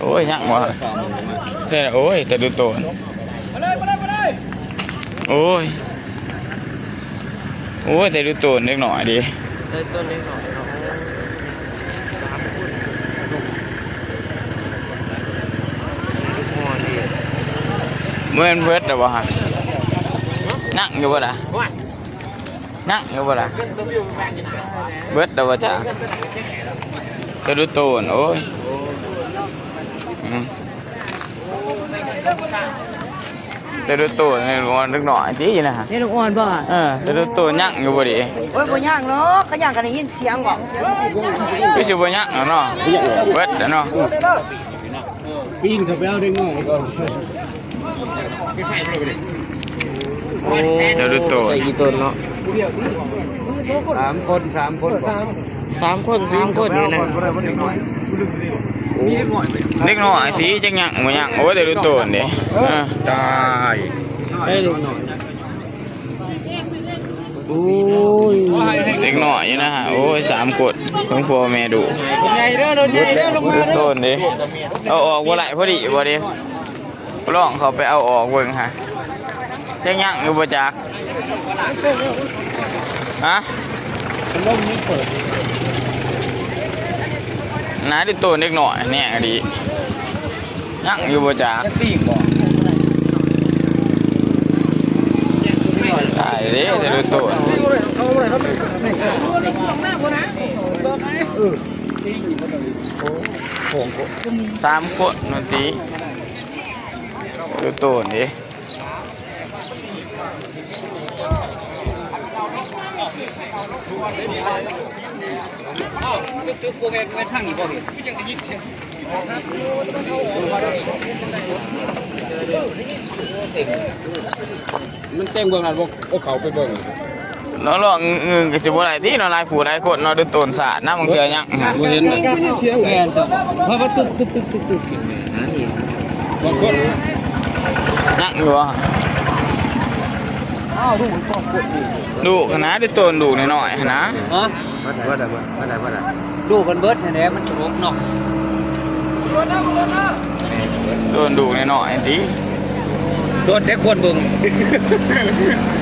ໂອ້ຍ ຍັງວະ ແຕ່ ໂອ້ຍ ແຕ່ດູໂຕນ ໂອ້ຍ ໂອ້ຍ ແຕ່ດູໂຕນເດັກນ້ອຍເດ້ ໄດ້ໂຕເດັກນ້ອຍເນາະ ໂອ້ຍ ສາມຄົນ ໂອ້ຍ ເບິດແລ້ວບໍ່ຫັ້ນ ຍັງຢູ່ບໍ່ລະ? ນັ່ງຢູ່ບໍ່ລະ? ເບິດແລ້ວບໍ່ຈ້າ? ແຕ່ດູໂຕນ ໂອ້ຍ ອືມ ແຕ່ດູໂຕນ ເດັກນ້ອຍຕິນະ ເດັກນ້ອຍອ່ອນບໍ່? ເອີ ແຕ່ດູໂຕນຍັງຢູ່ບໍ່ເດ? ໂອ້ຍ ບໍ່ຍັງດອກ ຄັນຍັງກໍໄດ້ຍິນສຽງບໍ່? ຄືຊິບໍ່ຍັງແລ້ວເນາະ ເບິດແລ້ວເນາະ. ປີນເຂົ້າໄປເອົາເດັກນ້ອຍກ່ອນ ໂອ້ ເຈົ້າດູໂຕນ ໄດ້ກີ່ຕົນເນາະ? ສາມຄົນ ສາມຄົນ ສາມຄົນ ສາມຄົນນີ້ນະ ເດັກນ້ອຍຕິ ຈັກຍັງບໍ່ຍັງ ໂອ້ ແຕ່ດູໂຕນເດ້ ເອີ ຕາຍ ເອີ ເດັກນ້ອຍ ໂອ້ຍ ເດັກນ້ອຍຢູ່ນະ ໂອ້ຍ ສາມຄົນ ເບິ່ງພໍ່ແມ່ດູ ໃຫຍ່ເດີ ລົດໃຫຍ່ເດີ ລົງມາ ໂຕນເດ້ ເອົາອອກບໍ່ໄດ້ ພໍດີບໍ່ເດ້ ລອງເຂົ້າໄປເອົາອອກເບິ່ງຫາ ຍັງຍັງຢູ່ບໍ່ຈັກ ຮະ ນາ ດູໂຕນເດັກນ້ອຍແນ່ດີ ຍັງຢູ່ບໍ່ຈັກ ຍັງຕີບບໍ່ ຕາຍເດ້ ແຕ່ດູໂຕນ ສາມຄົນນັ້ນຕິ ດູໂຕນເດ້. ຕຶກໆ ບໍ່ແມ່ນ ບໍ່ແມ່ນທາງນີ້ບໍ່ເຫັນ ຄືຈັ່ງໄດ້ຍິນສຽງ ມັນແຈ້ງເບື້ອງນັ້ນບໍ່ ເອົາເຂົ້າໄປເບິ່ງ ລອງໆ ງຶງໆ ກໍຊິບໍ່ໄດ້ຕິເນາະ ຫຼາຍຜູ້ຫຼາຍຄົນເນາະ ໂດນໂຕນສາດນຳ ບາງເທື່ອຍັງ ບໍ່ເຫັນ ແມ່ນຕ້ອງ ເພາະວ່າຕຶກໆໆໆ ຍັງຢູ່ບໍ່? ອ້າວ ລູກມັນກໍກົດຢູ່ ລູກຫັ້ນນະ ໄດ້ໂຕນລູກນ້ອຍໆຫັ້ນນະ ຮະ ວ່າໄດ້ ວ່າໄດ້ ວ່າໄດ້ ລູກມັນເບິດຫັ້ນແຫຼະ ມັນສະຫຼົບເນາະ ໂຕນລູກນ້ອຍໆຫັ້ນຕິ ໂດນແຕ່ຄວນເບິ່ງ